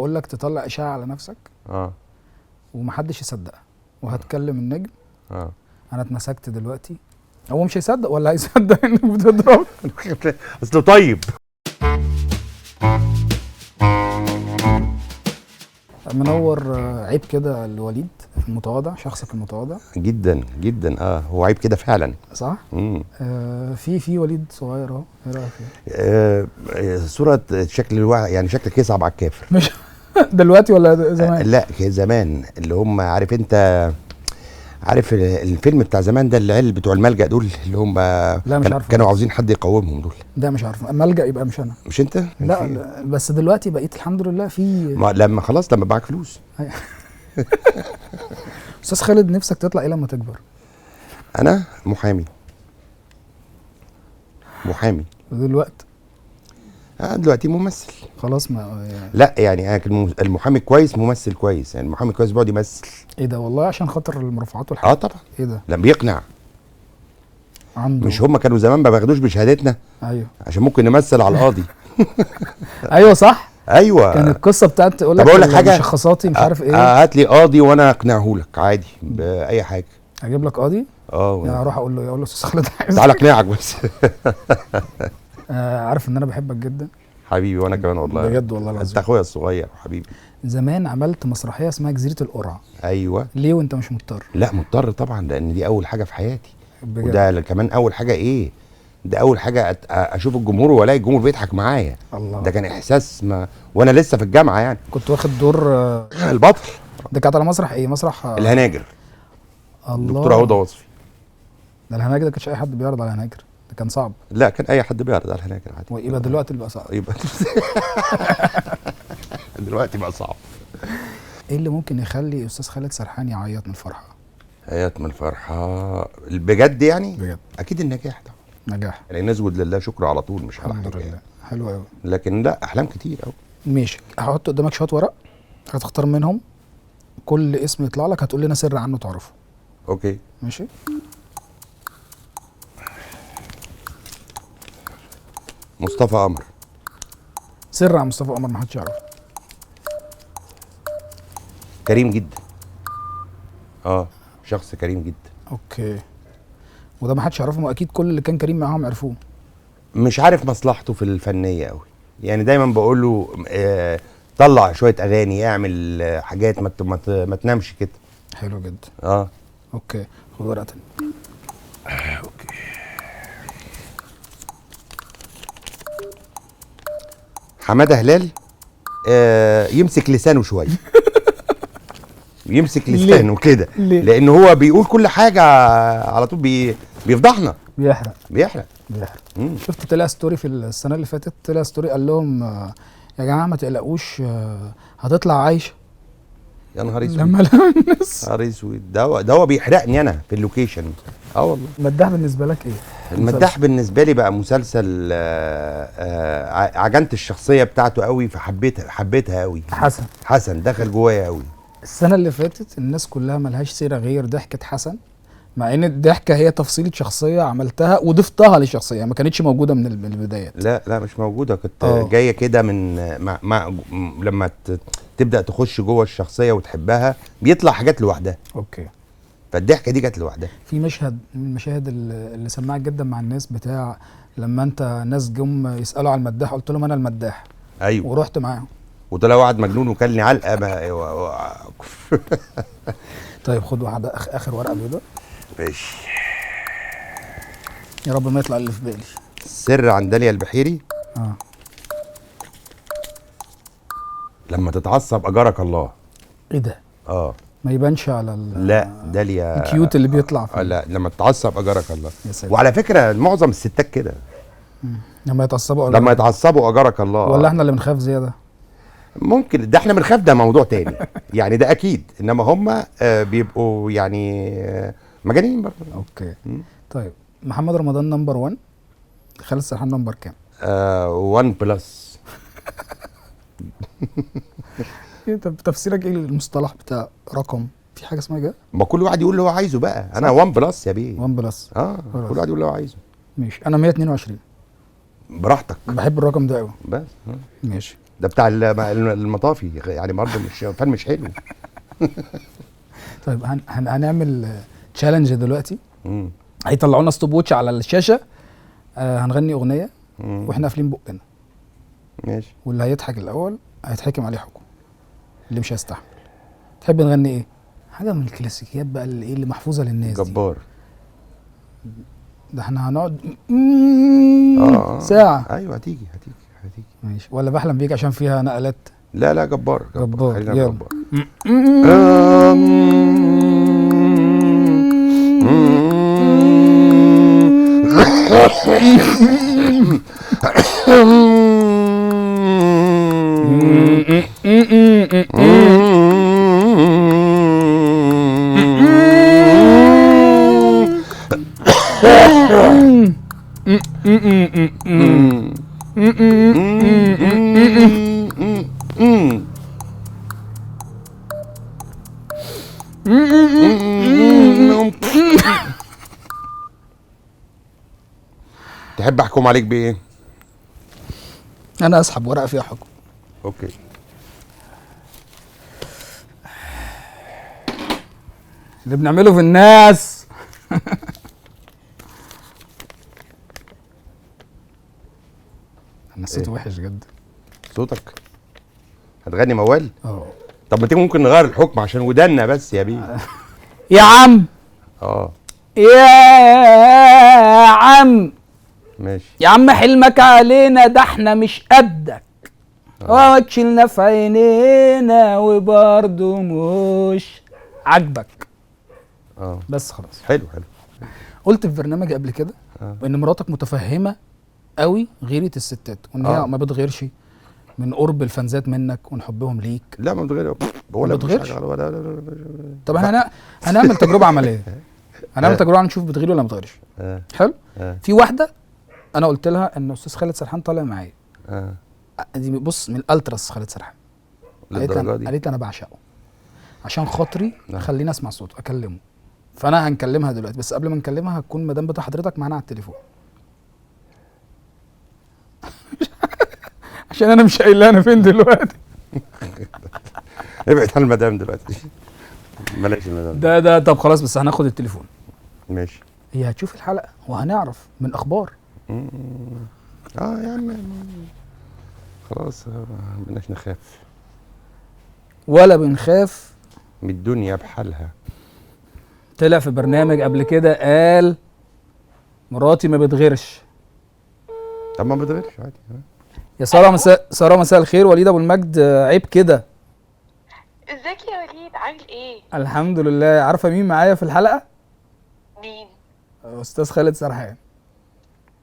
هقول لك تطلع اشاعة على نفسك ومحدش يصدقها، وهتكلم النجم. انا اتمسكت دلوقتي، هو مش هيصدق ولا هيصدق انك بتضرب؟ اصله طيب. منور. عيب كده الوليد المتواضع، شخصك المتواضع جدا جدا. هو عيب كده فعلا، صح؟ في وليد صغير اهو، ايه رايك فيه؟ صورة شكل يعني شكلك يصعب على الكافر. مش دلوقتي ولا زمان؟ لا زمان، اللي هم عارف انت، عارف الفيلم بتاع زمان ده، العيال بتوع الملجأ دول اللي هم لا مش عارف، كانوا عاوزين حد يقومهم دول. ده مش عارف ملجأ يبقى مش انا. مش انت؟ لا, لا بس دلوقتي بقيت الحمد لله في، ما لما خلاص لما معاك فلوس. استاذ خالد، نفسك تطلع ايه لما تكبر؟ انا محامي. محامي دلوقتي؟ دلوقتي ممثل خلاص. ما يعني لا يعني المحامي كويس ممثل كويس، يعني المحامي كويس بيقعد يمثل. ايه ده والله، عشان خاطر المرافعات والحاجات. طبعا. ايه ده؟ لما بيقنع عنده. مش هم كانوا زمان ما بياخدوش بشهادتنا؟ ايوه، عشان ممكن نمثل على القاضي. ايوه صح. ايوه، كان القصة بتاعت تقول لك حاجة مشخصاتي مش عارف ايه. هات لي قاضي وانا اقنعه لك عادي باي حاجة. اجيب لك قاضي؟ يعني اروح اقول له، اقول له استاذ خالد عايز تعالى اقنعك بس. عارف ان انا بحبك جدا حبيبي. وانا كمان والله، بجد والله العظيم، انت اخويا الصغير حبيبي. زمان عملت مسرحية اسمها جزيرة القرعة. ايوه. ليه وانت مش مضطر؟ لا مضطر طبعا، لان دي اول حاجة في حياتي بجد. وده كمان اول حاجة ايه، ده اول حاجة اشوف الجمهور والاقي الجمهور بيضحك معايا. الله، ده كان احساس ما وانا لسه في الجامعة يعني. كنت واخد دور البطل. ده كانت على مسرح ايه؟ مسرح الهناجر. الله، دكتورة هدى وصفي. ده الهناجر ده كانش اي حد بيعرض على الهناجر، ده كان صعب. لا كان اي حد بيعرض على الهناجر عادي. ويبقى دلوقتي اللي بقى صعب. يبقى دلوقتي بقى صعب. ايه اللي ممكن يخلي استاذ خالد سرحان يعيط من الفرحة؟ يعيط من الفرحة بجد يعني؟ بجد. اكيد النجاح طبعا. نجاح يعني نسجد لله شكر على طول، مش على الحمد حاجة لله يعني. حلو قوي. لكن لا احلام كتير قوي. ماشي، هحط قدامك شوية ورق هتختار منهم كل اسم يطلع لك هتقول لنا سر عنه تعرفه. okay ماشي. مصطفى قمر. سر عن مصطفى قمر ما حدش يعرفه. كريم جدا. شخص كريم جدا. okay، وده ما حدش يعرفه، ما اكيد كل اللي كان كريم معاهم عرفوه. مش عارف مصلحته في الفنية قوي يعني، دايما بقول له طلع شوية اغاني، اعمل حاجات، ما تنامش كده. حلو جدا. okay، خد ورقة تانية. okay. حمادة هلال يمسك لسانه شوية. يمسك لسانه كده، لان هو بيقول كل حاجة على طول، بيفضحنا، بيحرق بيحرق. شفت طلع story في السنة اللي فاتت، طلع story قال لهم يا جماعة ما تقلقوش، هتطلع عايشه. يا نهار اسود، لما لقى الناس، نهار اسود، ده هو بيحرقني انا في ال location. والله. المداح بالنسبة لك ايه؟ المداح بالنسبة لي بقى مسلسل عجنت الشخصية بتاعته قوي، فحبيتها، حبيتها قوي. حسن دخل جوايا قوي. السنة اللي فاتت الناس كلها ملهاش سيره غير ضحكه حسن، مع ان الضحكة هي تفصيله شخصية عملتها وضفتها للشخصية، ما كانتش موجودة من البدايات. لا لا مش موجودة، كنت جاية كده من مع لما تبدا تخش جوه الشخصية وتحبها بيطلع حاجات لوحدها. okay. فالضحكه دي جت لوحدها. في مشهد من المشاهد اللي سمعت جدا مع الناس، بتاع لما انت ناس جم يسالوا على المداح قلت لهم انا المداح. ايوه. ورحت معاهم وطلع واحد مجنون وكلني علقه. طيب خد واحدة، اخر ورقة بيضاء. ماشي. يا رب ما يطلع اللي في بالي. سر عن داليا البحيري. لما تتعصب اجرك الله. ايه ده؟ ما يبانش على لا داليا ال cute اللي بيطلع فيه. لا لما تتعصب اجرك الله. يا سلام. وعلى فكرة معظم الستات كده. لما يتعصبوا لما يتعصبوا اجرك الله. ولا احنا اللي بنخاف زيادة؟ ممكن، ده احنا بنخاف، ده موضوع تاني يعني، ده اكيد. انما هم بيبقوا يعني مجانين برضه. okay. طيب محمد رمضان number 1، خالد سرحان number كام؟ 1 plus. طب تفسيرك ايه للمصطلح بتاع رقم؟ في حاجة اسمها كده؟ ما كل واحد يقول اللي هو عايزه بقى. انا 1 plus يا بيه. 1 plus. كل واحد يقول اللي هو عايزه. ماشي. انا 122. براحتك. بحب الرقم ده قوي. بس ماشي. ده بتاع المطافي يعني، برضه مش فن، مش حلو. طيب هنعمل challenge دلوقتي. هيطلعوا لنا stopwatch على الشاشة. هنغني اغنية واحنا قافلين بقنا. ماشي. واللي هيضحك الاول هيتحكم عليه حكم، اللي مش هيستحمل. تحب نغني ايه؟ حاجة من الكلاسيكيات بقى، اللي ايه، اللي محفوظة للناس. جبار. ده احنا هنقعد ساعة. ايوه هتيجي هتيجي هتيجي. ماشي. ولا بحلم بيك عشان فيها نقلات؟ لا لا، جبار جبار. يلا جبار. تحب احكم عليك بايه؟ انا اسحب ورقة فيها حكم. okay. اللي بنعمله في الناس. انا صوتي وحش جدا. صوتك؟ هتغني موال؟ اه. طب ما تيجي ممكن نغير الحكم عشان ودنا بس يا بيه. يا عم. يا عم. ماشي يا عم، حلمك علينا ده احنا مش قدك. وتشيلنا في عينينا وبرضه مش عاجبك. بس خلاص. حلو حلو. قلت في برنامج قبل كده ان مراتك متفهمه قوي غيره الستات، وان هي ما بتغيرش من قرب الفانزات منك ومن حبهم ليك. لا ما بتغيرش. ما بتغيرش. طب احنا هنعمل تجربه عملية. هنعمل تجربه نشوف بتغير ولا ما بتغيرش. حلو. في واحدة انا قلت لها ان استاذ خالد سرحان طالع معايا. دي بص من الالتراس خالد سرحان. للدرجة دي؟ قالت لي انا بعشقه، عشان خاطري خليني اسمع صوته اكلمه. فانا هنكلمها دلوقتي، بس قبل ما نكلمها هتكون مدام بتاع حضرتك معانا على التليفون. عشان انا مش قايل لها انا فين دلوقتي. ابعد عن المدام دلوقتي. بلاش المدام ده. طب خلاص، بس هناخد التليفون. ماشي. هي هتشوف الحلقة وهنعرف من اخبار. يا عم خلاص، ما بقناش نخاف ولا بنخاف من الدنيا بحالها. طلع في برنامج قبل كده قال مراتي ما بتغيرش. طب ما بتغيرش عادي. يا ساره مساء، ساره مساء الخير. وليد ابو المجد، عيب كده. ازيك يا وليد، عامل ايه؟ الحمد لله. عارفه مين معايا في الحلقة؟ مين؟ استاذ خالد سرحان.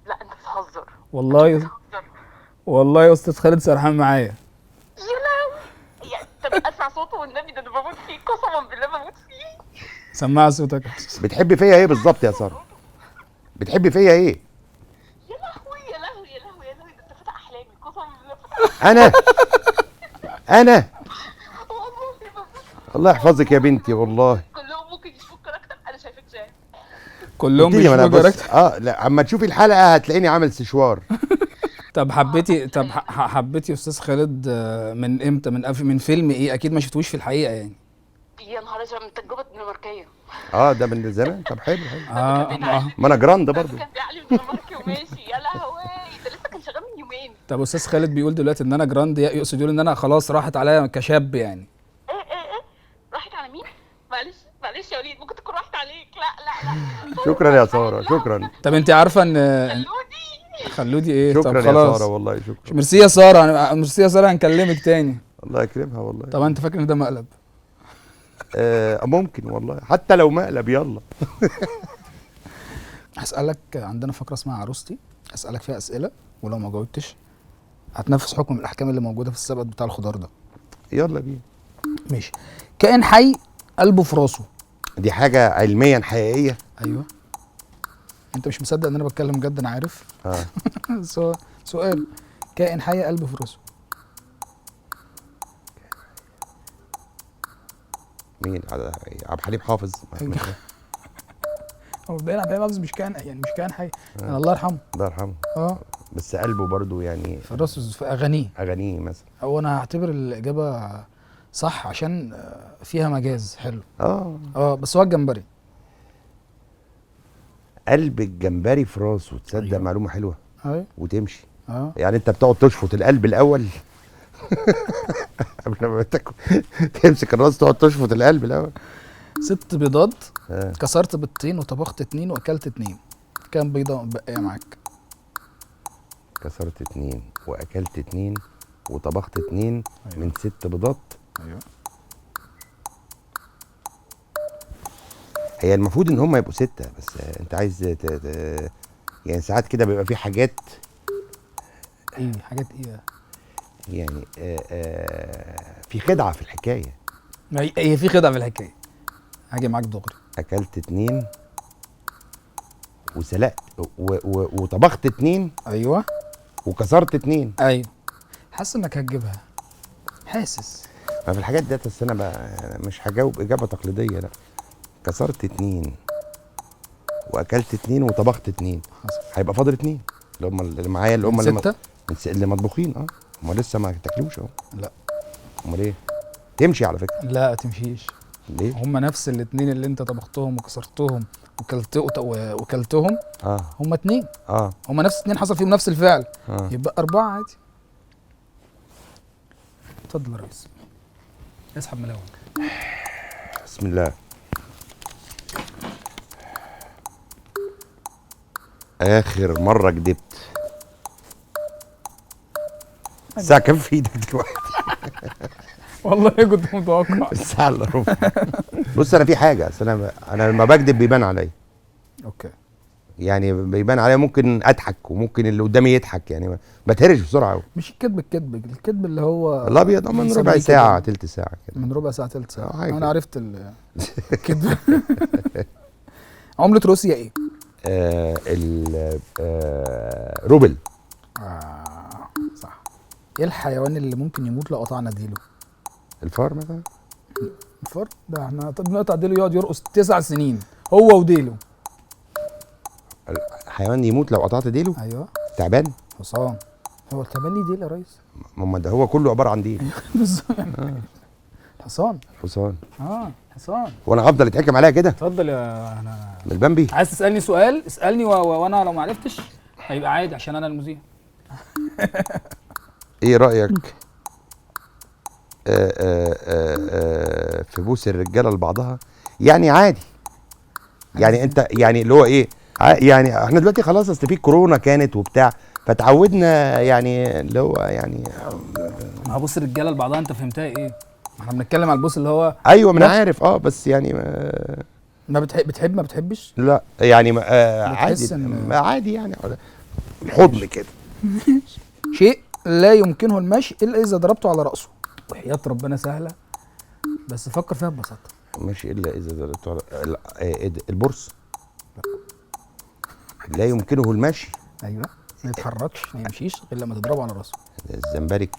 لا انت بتهزر. والله والله يا استاذ خالد سرحان معايا. يا لهوي، يعني طب اسمع صوته والنبي، ده انا بموت فيه، قسما بالله بموت فيه. سمعها صوتك. بتحبي فيا ايه بالظبط يا ساره؟ بتحبي فيا ايه؟ يا لهوي يا لهوي يا لهوي يا لهوي، ده انت فتح احلامي قسما بالله. انا الله يحفظك يا بنتي والله. كلهم ممكن يشوفوا character، انا شايفك جاي. كلهم بيشوفوا character. لا اما تشوفي الحلقة هتلاقيني عامل سشوار. طب حبيتي، طب حبيتي استاذ خالد من امتى؟ من فيلم ايه؟ اكيد ما شفتوش في الحقيقة يعني. يا نهار ازرق، من تجربه الدنماركيه. ده من زمان. طب حلو حلو. ما انا جراند برضه. كان بيعلم الدنماركي وماشي. يا لهوي، ده لسه كان شغال من يومين. طب استاذ خالد بيقول دلوقتي ان انا جراند، يقصد يقول ان انا خلاص راحت عليا كشاب يعني. ايه راحت على مين؟ معلش معلش يا وليد، ممكن تكون راحت عليك. لا لا لا. شكرا يا ساره، شكرا. طب انت عارفه ان خلودي ايه؟ شكرا يا ساره والله، شكرا. ميرسي يا ساره، ميرسي يا ساره، هنكلمك تاني. الله يكرمها والله. طب انت فاكر ان ده مقلب؟ ممكن والله، حتى لو مقلب يلا. هسألك، عندنا فقرة اسمها عروستي، هسألك فيها أسئلة ولو ما جاوبتش هتنفذ حكم من الأحكام اللي موجودة في السبت بتاع الخضار ده. يلا بينا. ماشي. كائن حي قلبه في راسه. دي حاجة علميا حقيقية؟ أيوه. أنت مش مصدق إن أنا بتكلم جد، أنا عارف. سؤال، كائن حي قلبه في راسه. مين؟ عبد الحليم حافظ. هو مبدئيا عبد الحليم حافظ مش كائن، يعني مش كائن حي. الله يرحمه. الله يرحمه. بس قلبه برضو يعني في راسه، في اغانيه. اغانيه مثلا. هو انا هعتبر الاجابة صح عشان فيها مجاز حلو. بس هو الجمبري. قلب الجمبري في راسه، تصدق؟ أيوة. معلومة حلوة. ايوه وتمشي. يعني انت بتقعد تشفط القلب الاول قبل ما تاكل، تمسك الراس تقعد تشفط القلب الاول. 6 بيضات. كسرت بيضتين وطبخت 2 واكلت 2، كام بيضة متبقيه معاك؟ كسرت 2 واكلت 2 وطبخت 2. أيوة. من 6 بيضات. ايوه. هي المفروض ان هم يبقوا 6، بس انت عايز يعني ساعات كده بيبقى في حاجات. ايه حاجات ايه؟ يعني في خدعه في الحكاية. هي في خدعه في الحكاية. هاجي معاك دغري. اكلت 2 وسلقت وطبخت 2. ايوه. وكسرت 2. ايوه. حاسس انك هتجيبها. حاسس. ما في الحاجات ديت، بس انا مش هجاوب اجابه تقليدية. لا، كسرت 2 واكلت 2 وطبخت 2، هيبقى فاضل 2 اللي هم اللي معايا، اللي هم 6 اللي مطبوخين. هم لسه ما تاكلوش اهو. لا. امال ايه؟ تمشي على فكرة. لا تمشيش. ليه؟ هم نفس الاثنين اللي انت طبختهم وكسرتهم وكلتهم. هم 2. هم نفس 2 حصل فيهم نفس الفعل. يبقى 4 عادي. اتفضل يا ريس، اسحب من الاول. بسم الله. اخر مرة كدبت الساعة كام في ايدك دلوقتي؟ والله كنت متوقع الساعة الا ربع. بص انا في حاجة، اصل انا لما بكدب بيبان عليا. okay. يعني بيبان عليا، ممكن اضحك وممكن اللي قدامي يضحك، يعني بتهرش بسرعة قوي. مش الكدب، الكدب اللي هو الابيض من ربع ساعة تلت ساعة كده. من ربع ساعة تلت ساعة. انا عرفت الكدب. عمله روسيا ايه؟ روبل. صح. ايه الحيوان اللي ممكن يموت لو قطعنا ديله؟ الفار مثلا. الفار ده احنا بنقطع ديله يقعد يرقص 9 سنين هو وديله. الحيوان يموت لو قطعت ديله؟ ايوه. تعبان؟ حصان. هو التعبان ليه ديل يا ريس؟ ما ده هو كله عبارة عن ديل. بالظبط. حصان. حصان. حصان. وانا هفضل اتحكم عليها كده؟ اتفضل يا انا البامبي. عايز تسالني سؤال اسالني، وانا لو ما عرفتش هيبقى عادي عشان انا المذيع. ايه رايك في بوس الرجالة لبعضها؟ يعني عادي، يعني انت يعني اللي هو ايه، يعني احنا دلوقتي خلاص اصل في كورونا كانت وبتاع، فتعودنا يعني اللي هو يعني ما هو بوس الرجالة لبعضها انت فهمتها ايه؟ احنا بنتكلم على البوس اللي هو. ايوه ما انا عارف. بس يعني ما بتحب ما بتحبش؟ لا يعني عادي، عادي يعني الحضن كده. شيء لا يمكنه المشي الا اذا ضربته على راسه. وحياة ربنا سهلة، بس فكر فيها ببساطة. ماشي الا اذا ضربته على البورصة. لا يمكنه المشي. ايوه، ما يتحركش ما يمشيش غير لما تضربه على راسه. الزمبرك.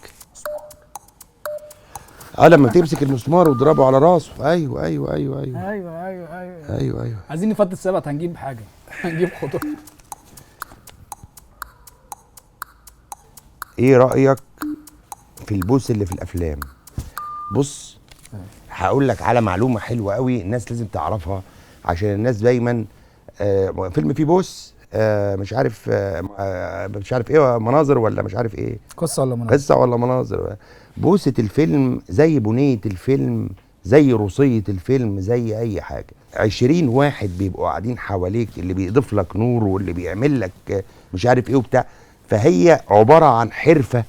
لما تمسك المسمار وتضربه على راسه. ايوه ايوه ايوه ايوه ايوه ايوه ايوه ايوه ايوه. عايزين نفضي السبت، هنجيب حاجة، هنجيب خضار. ايه رايك في البوس اللي في الافلام؟ بص هقول لك على معلومة حلوة قوي الناس لازم تعرفها، عشان الناس دايما فيلم فيه بوس مش عارف مش عارف ايه، مناظر ولا مش عارف ايه، قصة ولا مناظر، قصة ولا مناظر. بوسه الفيلم زي بنيه الفيلم، زي روسية الفيلم، زي اي حاجة. 20 واحد بيبقوا قاعدين حواليك، اللي بيضيف لك نور واللي بيعمل لك مش عارف ايه وبتاع، فهي عبارة عن حرفه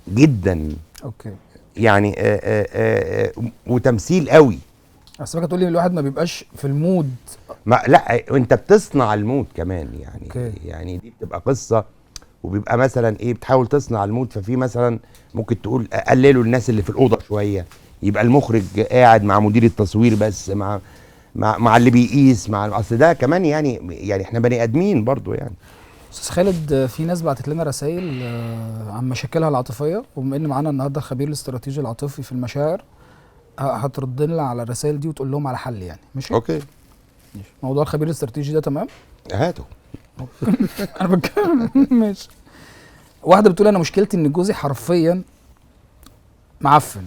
جدا. okay. يعني وتمثيل قوي. بس بقى تقول لي الواحد ما بيبقاش في ال mood. ما لا، انت بتصنع ال mood كمان يعني. okay. يعني دي بتبقى قصة، وبيبقى مثلا ايه، بتحاول تصنع ال mood. ففي مثلا ممكن تقول قللوا الناس اللي في الاوضة شوية، يبقى المخرج قاعد مع مدير التصوير بس، مع مع مع اللي بيقيس، مع اصل ده كمان يعني احنا بني ادمين برضو يعني. استاذ خالد، في ناس بعتت لنا رسائل عن مشاكلها العاطفية، وبما ان معانا النهارده الخبير الاستراتيجي العاطفي في المشاعر، هترد لنا على الرسائل دي وتقول لهم على حل يعني. ماشي؟ okay. ماشي. موضوع الخبير الاستراتيجي ده تمام؟ هاته. انا بتكلم ماشي. واحدة بتقول انا مشكلتي ان جوزي حرفيا معفن،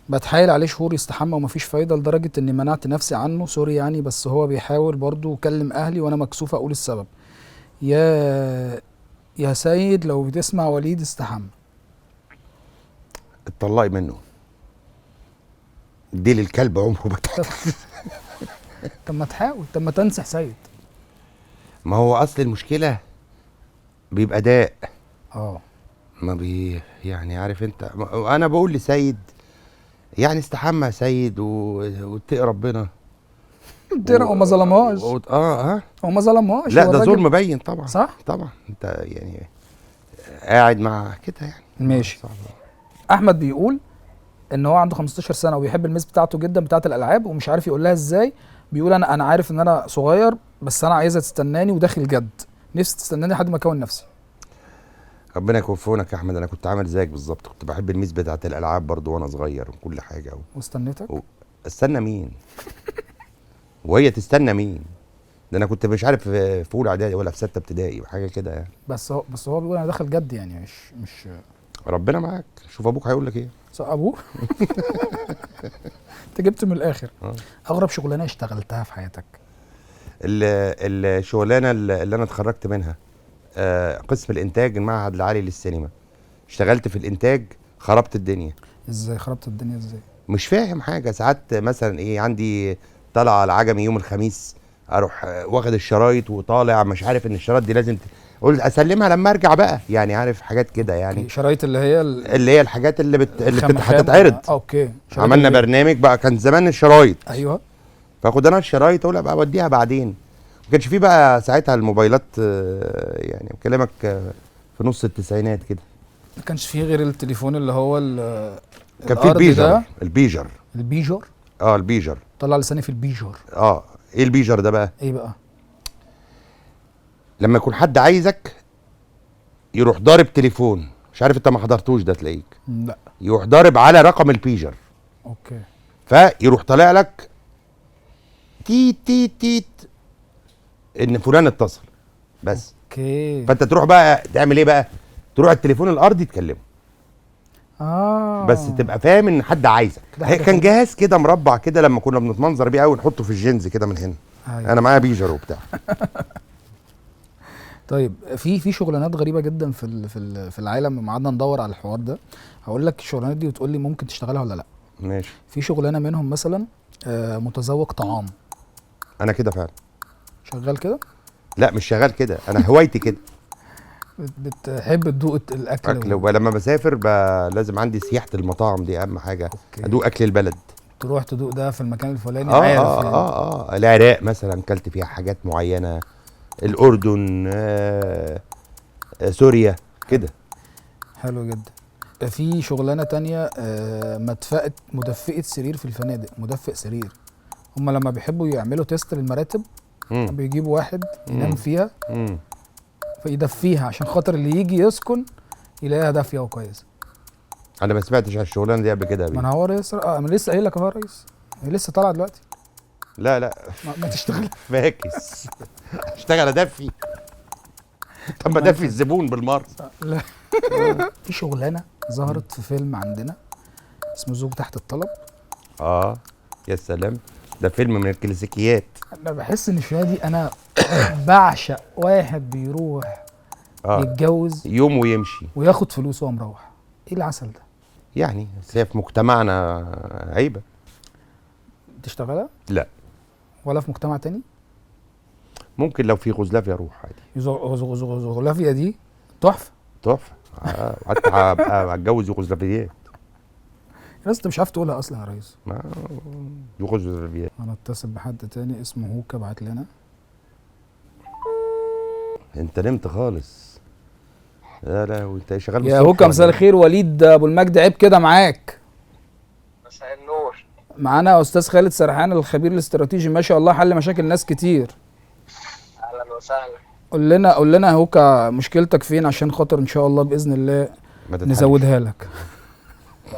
بتحايل عليه شهور يستحمى ومفيش فايده، لدرجة اني منعت نفسي عنه، sorry يعني، بس هو بيحاول برضه وكلم اهلي وانا مكسوفه اقول السبب. يا سيد لو بتسمع وليد استحمى. اتطلقي منه، دي للكلب عمره ما طب ما تحاول، طب ما تنصح سيد. ما هو اصل المشكلة بيبقى داء. ما بي يعني عارف انت، انا بقول لسيد يعني استحمى يا سيد واتقي ربنا. اتقي وما ظلمهاش. هو ما ظلمهاش. لا ده ظلم باين طبعا. صح؟ طبعا انت يعني قاعد مع كده يعني. ماشي. احمد بيقول ان هو عنده 15 سنة وبيحب ال miss بتاعته جدا بتاعه الالعاب، ومش عارف يقول لها ازاي. بيقول انا عارف ان انا صغير، بس انا عايزها تستناني وداخل جد، نفسي تستناني لحد ما اكون نفسي. ربنا يكون في عونك يا احمد، انا كنت عامل زيك بالظبط، كنت بحب ال miss بتاعه الالعاب برضو وانا صغير وكل حاجة واستنيتك؟ استنى مين؟ وهي تستنى مين؟ ده انا كنت مش عارف في اولى اعدادي ولا في ستة ابتدائي وحاجه كده يعني. بس هو بيقول انا داخل جد يعني، مش ربنا معاك، شوف ابوك هيقول لك ايه. ابوه؟ انت جبت من الاخر. اغرب شغلانة اشتغلتها في حياتك؟ الشغلانة اللي انا اتخرجت منها، قسم الانتاج، المعهد العالي للسينما. اشتغلت في الانتاج، خربت الدنيا. ازاي خربت الدنيا؟ ازاي؟ مش فاهم حاجة. ساعات مثلا ايه، عندي طالعه العجمي يوم الخميس، اروح واخد الشرايط وطالع مش عارف ان الشرايط دي لازم قلت اسلمها لما ارجع بقى، يعني عارف حاجات كده يعني. شرايط اللي هي اللي هي الحاجات اللي هتتعرض. okay. عملنا برنامج بقى، كان زمان الشرايط. ايوه. فاخد انا الشرايط اقول ابقى اوديها بعدين. ما كانش فيه بقى ساعتها الموبايلات، يعني بكلمك في نص التسعينات كده. ما كانش فيه غير التليفون اللي هو كان فيه البيجر. البيجر. البيجر؟ البيجر. طلع لساني في البيجر. ايه البيجر ده بقى؟ ايه بقى؟ لما يكون حد عايزك يروح ضارب تليفون، مش عارف انت ما حضرتوش ده تلاقيك. لا. يروح ضارب على رقم البيجر. okay. فيروح طالع لك تيت تيت تيت ان فلان اتصل بس. okay. فانت تروح بقى تعمل ايه بقى؟ تروح التليفون الارضي تكلمه. بس تبقى فاهم ان حد عايزك. كان جهاز كده مربع كده لما كنا بنتمنظر بيه قوي، نحطه في الجينز كده من هنا. أيوة. انا معايا بيجر وبتاع. طيب في شغلانات غريبة جدا في العالم، لما قعدنا ندور على الحوار ده. هقول لك الشغلانات دي وتقول لي ممكن تشتغلها ولا لا. ماشي. في شغلانة منهم مثلا متذوق طعام. انا كده فعلا شغال كده؟ لا مش شغال كده، انا هوايتي كده. بتحب تدوق الاكل؟ اكل، ولما بسافر لازم عندي سياحة المطاعم دي اهم حاجة. okay. ادوق اكل البلد. تروح تدوق ده في المكان الفلاني. عارف يعني. العراق مثلا اكلت فيها حاجات معينة، الاردن، سوريا كده. حلو جدا. في شغلانة تانية، مدفئه سرير في الفنادق. مدفئ سرير، هم لما بيحبوا يعملوا test للمراتب بيجيبوا واحد ينام فيها فيدفيها عشان خاطر اللي يجي يسكن يلاقيها دافيه وكويسة. انا ما سمعتش على الشغلانة دي قبل كده. ما انا هو ريس، انا لسه قايل لك اهو يا ريس، هي لسه طالعه دلوقتي. لا لا ما تشتغل. فاكس. اشتغل ادفي. طب ما ادفي الزبون بالمرة. لا. في شغلانة ظهرت في فيلم عندنا اسمه زوج تحت الطلب. يا سلام، ده فيلم من الكلاسيكيات. انا بحس ان الشغلانة دي انا بعشق واحد بيروح يتجوز يوم ويمشي وياخد فلوس وهو مروح. ايه العسل ده؟ يعني بس هي في مجتمعنا عيبه. تشتغلها؟ لا. ولا في مجتمع تاني؟ ممكن لو في يوغوسلافيا اروح عادي. يوغوسلافيا دي تحفة. تحفة. حتى هبقى اتجوز يوغوسلافيات. بس انت مش عارف تقولها اصلا يا ريس. ما يوغوسلافيات. انا اتصل بحد تاني اسمه هوكا، بعت لنا. انت نمت خالص. لا لا، وانت شغال يا هوكا. مساء الخير، وليد ابو المجد عيب كده معاك. مساء النور. معانا استاذ خالد سرحان الخبير الاستراتيجي، ما شاء الله حل مشاكل ناس كتير. اهلا وسهلا. قول لنا هوكا مشكلتك فين عشان خاطر ان شاء الله باذن الله نزودها لك.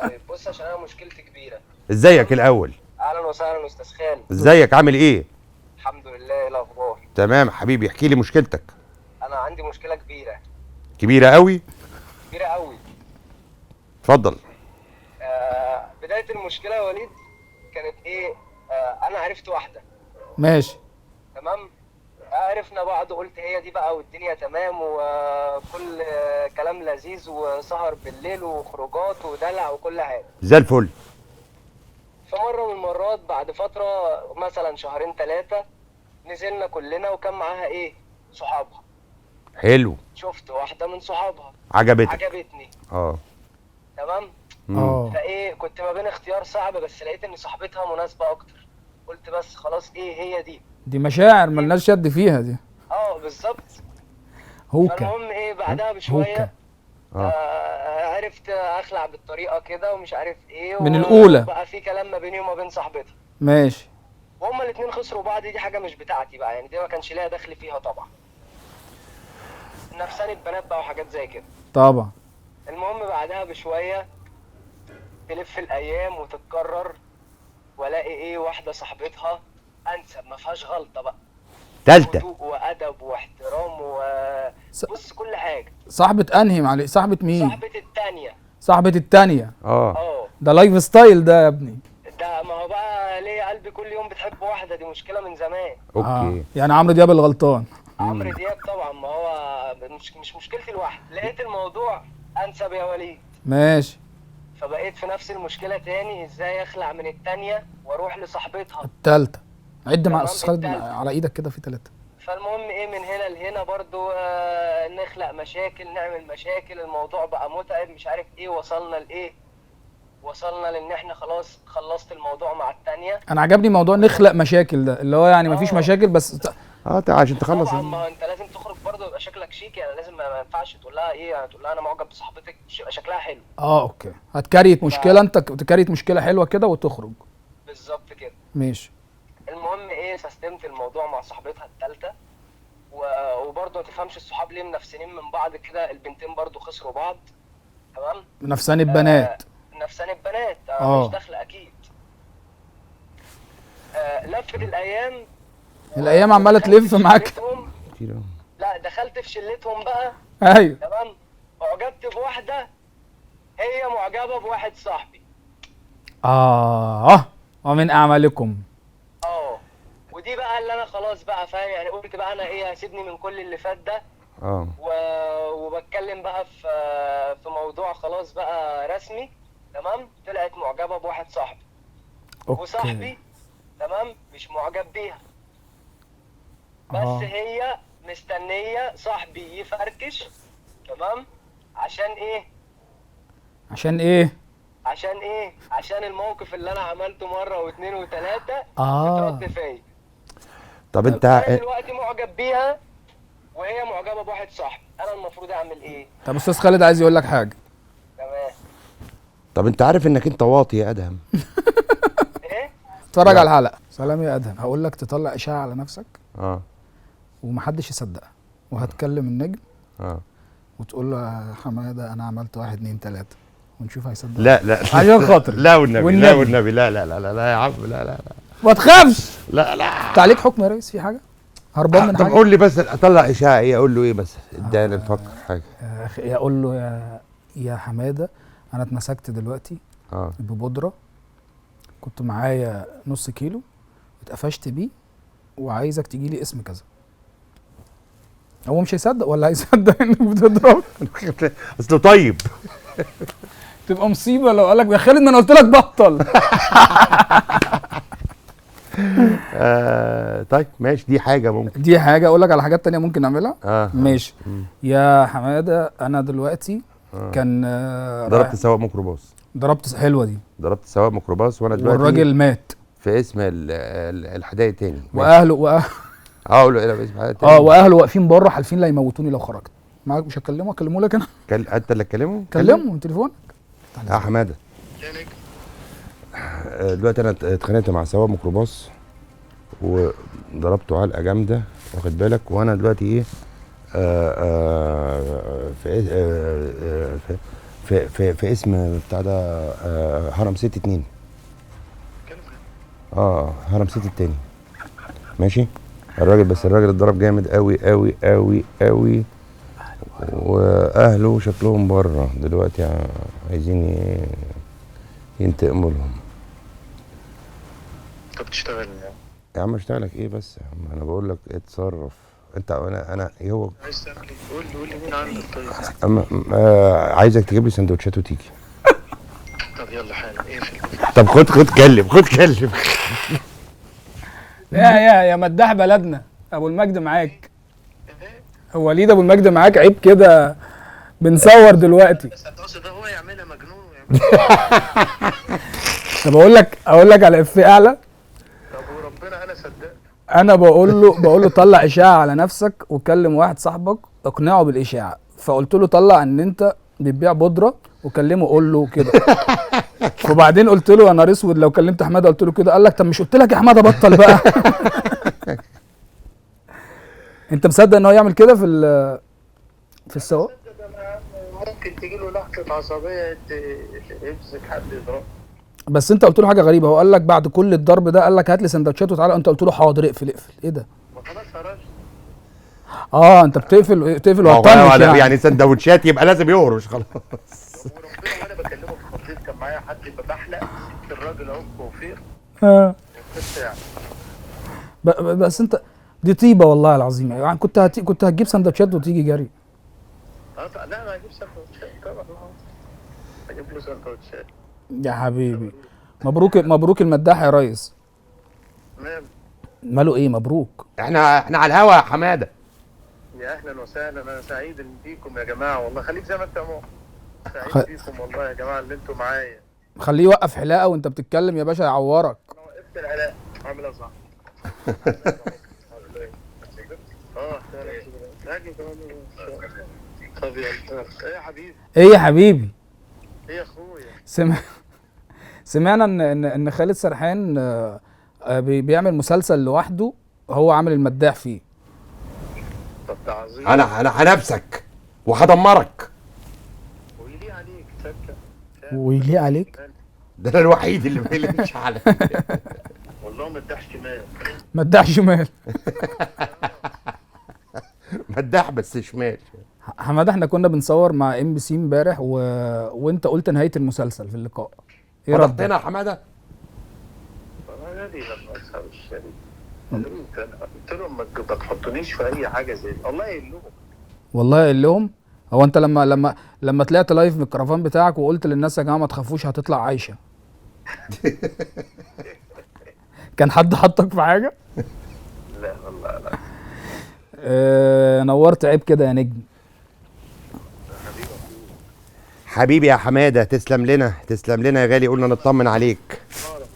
طيب بص، عشان انا مشكلتي كبيرة. ازيك الاول؟ اهلا وسهلا استاذ خالد. ازيك عامل ايه؟ الحمد لله. ايه الاخبار؟ تمام حبيبي، احكي لي مشكلتك. انا عندي مشكلة كبيرة. كبيرة قوي؟ كبيرة قوي. اتفضل. بداية المشكلة يا وليد كانت ايه؟ انا عرفت واحدة. ماشي. تمام، عرفنا بعض، قلت هي دي بقى والدنيا تمام وكل كلام لذيذ وسهر بالليل وخروجات ودلع وكل حاجة زي الفل. فمره من المرات بعد فترة مثلا شهرين ثلاثة نزلنا كلنا وكان معاها ايه؟ صحابها. حلو. شفت واحدة من صحابها عجبتك؟ عجبتني. اه تمام. فايه كنت ما بين اختيار صعب، بس لقيت ان صاحبتها مناسبة اكتر، قلت بس خلاص ايه هي دي. دي مشاعر ملناش يد فيها دي. اه بالظبط. هوكا. فالمهم ايه بعدها بشوية عرفت اخلع بالطريقة كده ومش عارف ايه من الاولى بقى في كلام ما بيني وما بين صاحبتها. ماشي. وهما الاثنين خسروا بعض، دي حاجة مش بتاعتي بقى يعني، دي ما كانش ليها دخل فيها طبعا. نفساني البنات بقى وحاجات زي كده طبعا. المهم بعدها بشوية تلف الايام وتتكرر، والاقي ايه واحدة صاحبتها انسب ما فيهاش غلطه بقى، تالتة، هدوء وادب واحترام و بص كل حاجة. صاحبه انهي معلش؟ صاحبه مين؟ صاحبه الثانية. صاحبه الثانية. اه ده lifestyle ده يا ابني. ده ما هو بقى ليه قلبي كل يوم بتحب واحدة، دي مشكلة من زمان. okay. يعني عمرو دياب الغلطان. عمرو دياب طبعا، ما هو مش مشكلتي لوحدي. لقيت الموضوع انسب يا وليد. ماشي. فبقيت في نفس المشكلة تاني، ازاي اخلع من الثانية واروح لصاحبتها الثالثة. عد مع استاذ خالد على ايدك كده في ثلاثة. فالمهم ايه من هنا لهنا برضو نخلق مشاكل، نعمل مشاكل، الموضوع بقى متعب مش عارف ايه. وصلنا لايه؟ وصلنا لان احنا خلاص خلصت الموضوع مع الثانية. انا عجبني موضوع نخلق مشاكل ده، اللي هو يعني مفيش مشاكل بس عشان تخلص. طبعا ما انت لازم تخرج برضه يبقى شكلك شيك يعني، لازم ما ينفعش تقول لها ايه يعني، تقول لها انا معجب بصاحبتك يبقى شكلها حلو. okay. هت create مشكلة، انت ت create مشكلة حلوة كده وتخرج. بالظبط كده. ماشي. المهم ايه سستمت الموضوع مع صاحبتها الثالثة، وبرضه ما تفهمش الصحاب ليه منفسنين من بعض كده، البنتين برضه خسروا بعض. تمام. نفسان البنات. نفسان البنات. مش داخله اكيد. لفت الايام. الايام عماله تلف معاك. لا دخلت في شلتهم بقى. ايوه. تمام. اعجبت بواحدة، هي معجبه بواحد صاحبي. ومن اعمالكم. ودي بقى اللي انا خلاص بقى فاهم يعني، قلت بقى انا ايه هسيبني من كل اللي فات ده. وبتكلم بقى في موضوع خلاص بقى رسمي. تمام. طلعت معجبه بواحد صاحبي. okay. وصاحبي تمام مش معجب بيها، بس هي مستنيه صاحبي يفركش. تمام. عشان ايه؟ عشان ايه؟ عشان ايه؟ عشان الموقف اللي انا عملته مرة واثنين وثلاثة اترد فيا. طب انت انا دلوقتي معجب بيها وهي معجبه بواحد صاحبي، انا المفروض اعمل ايه؟ طب استاذ خالد عايز يقول لك حاجة. تمام. طب انت عارف انك انت واطي يا ادهم. ايه؟ اتفرج على الحلقة. سلام يا ادهم، هقول لك تطلع اشاعة على نفسك ومحدش يصدقها، وهتكلم النجم وتقول له يا حمادة انا عملت 1 2 3 ونشوف هيصدق. لا لا عشان خاطري. لا والنبي، لا والنبي، لا لا لا لا, لا يا عم، لا لا لا ما تخافش. لا لا انت عليك حكم يا ريس في حاجة؟ هربان من حاجة؟ طب قول لي بس اطلع اشاعة ايه؟ اقول له ايه بس؟ اداني نفكر حاجة. اقول له يا حمادة انا اتمسكت دلوقتي ببودره، كنت معايا نص كيلو اتقفشت بيه، وعايزك تجي لي اسم كذا. هو مش هيصدق ولا هيصدق انك بتضرب؟ اصله طيب. تبقى مصيبة لو قال لك يا خالد ما انا قلت لك بطل. طيب ماشي، دي حاجة ممكن، دي حاجة. اقول لك على حاجات تانية ممكن نعملها. ماشي. يا حمادة انا دلوقتي كان ضربت سواق ميكروباص. ضربت، حلوة دي. ضربت سواق ميكروباص وانا دلوقتي والراجل مات في اسم الحدائق تاني، واهله اقول له ايه باسم الحدائق تاني. واهله واقفين بره حالفين لا يموتوني لو خرجت. معاك مش هكلمه، اكلمه لك انا. انت اللي تكلمه؟ كلمة من تليفونك. يا حمادة دلوقتي انا اتخانقت مع سواق ميكروباص وضربته علقه جامدة، واخد بالك، وانا دلوقتي ايه في في في في اسم بتاع ده هرم سيتي 2. هرم سيتي التاني. ماشي. الراجل بس الراجل اتضرب جامد قوي قوي قوي قوي، واهله شكلهم بره دلوقتي عايزين ينتقموا لهم. طب تشتغل يا عم؟ اشتغلك ايه بس يا عم؟ انا بقول لك اتصرف انت. انا ايه هو عايز تعمل ايه؟ قول لي، قول لي مين عندك. طيب أما عايزك تجيب لي سندوتشات وتيجي. طب يلا حالا اقفل. طب خد كلم، خد كلم. يا مداح بلدنا، ابو المجد معاك. هو وليد ابو المجد معاك؟ عيب كده، بنصور دلوقتي. بس ده هو يعملها مجنون ويعملها. طب اقول لك على افيه اعلى. طب وربنا انا صدقت. انا بقول له طلع اشاعة على نفسك وكلم واحد صاحبك اقنعه بالاشاعه، فقلت له طلع ان انت بتبيع بودره وكلمه قول له كده. وبعدين قلت له يا نهار اسود لو كلمت حمادة قلت له كده، قال لك طب مش قلت لك يا حمادة بطل بقى. انت مصدق ان هو يعمل كده في السواق؟ ممكن تجي له لحظة عصبية يمسك حد يضربه. بس انت قلت له حاجة غريبة، هو قال لك بعد كل الضرب ده قال لك هات لي سندوتشات وتعالى، انت قلت له حاضر اقفل اقفل. ايه ده؟ ما خلاص يا راجل. انت بتقفل وهتطنش يعني سندوتشات يبقى لازم يهرش خلاص. وربنا وانا بكلمه في الخطيب كان معايا حد بحلق الراجل اهو توفيق. بس انت دي طيبة والله العظيم يعني، كنت هتجيب سندوتشات وتيجي جري. لا ما هجيب سندوتشات طبعا، هجيب له سندوتشات. يا حبيبي مبروك مبروك المداح يا ريس. ماله ايه مبروك؟ احنا على الهوا يا حمادة. يا اهلا وسهلا، انا سعيد بيكم يا جماعة والله. خليك زي ما انت يا مو، سعيد بيكم والله يا جماعة اللي انتوا معايا. خليه يوقف حلاقه وانت بتتكلم يا باشا يعورك. انا وقفت الحلاقة. عامل ايه يا صاحبي؟ طب يلا. ايه يا حبيبي؟ ايه يا حبيبي؟ ايه يا اخويا؟ سمعنا ان خالد سرحان بيعمل مسلسل لوحده، هو عامل المداح فيه. طب ده عظيم. انا هنفسك وهدمرك. ويليق عليك تصدق. ويليق عليك؟ ده انا الوحيد اللي ما يليقش عليا. والله مداح شمال. مداح شمال. مداح بس شمال. حمادة احنا كنا بنصور مع MBC امبارح وانت قلت نهاية المسلسل في اللقاء. ايه ردك؟ يا حمادة؟ انا غالي لما اصحى الشريك قلت لهم ما تحطونيش في اي حاجة زي دي. والله قايل لهم. والله قايل لهم؟ هو انت لما لما لما طلعت live من الكرفان بتاعك وقلت للناس يا جماعة ما تخافوش هتطلع عايشه، كان حد حطك في حاجة؟ لا والله لا. نورت. عيب كده يا نجم. حبيبي يا حمادة، تسلم لنا تسلم لنا يا غالي، قلنا نطمن عليك.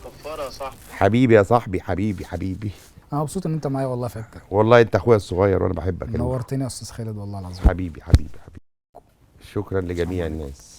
كفارة يا صاحبي. حبيبي يا صاحبي، حبيبي حبيبي. انا مبسوط ان انت معايا والله في حتة. والله انت اخويا الصغير وانا بحبك. نورتني يا استاذ خالد والله العظيم. حبيبي حبيبي حبيبي. شكرا لجميع الناس.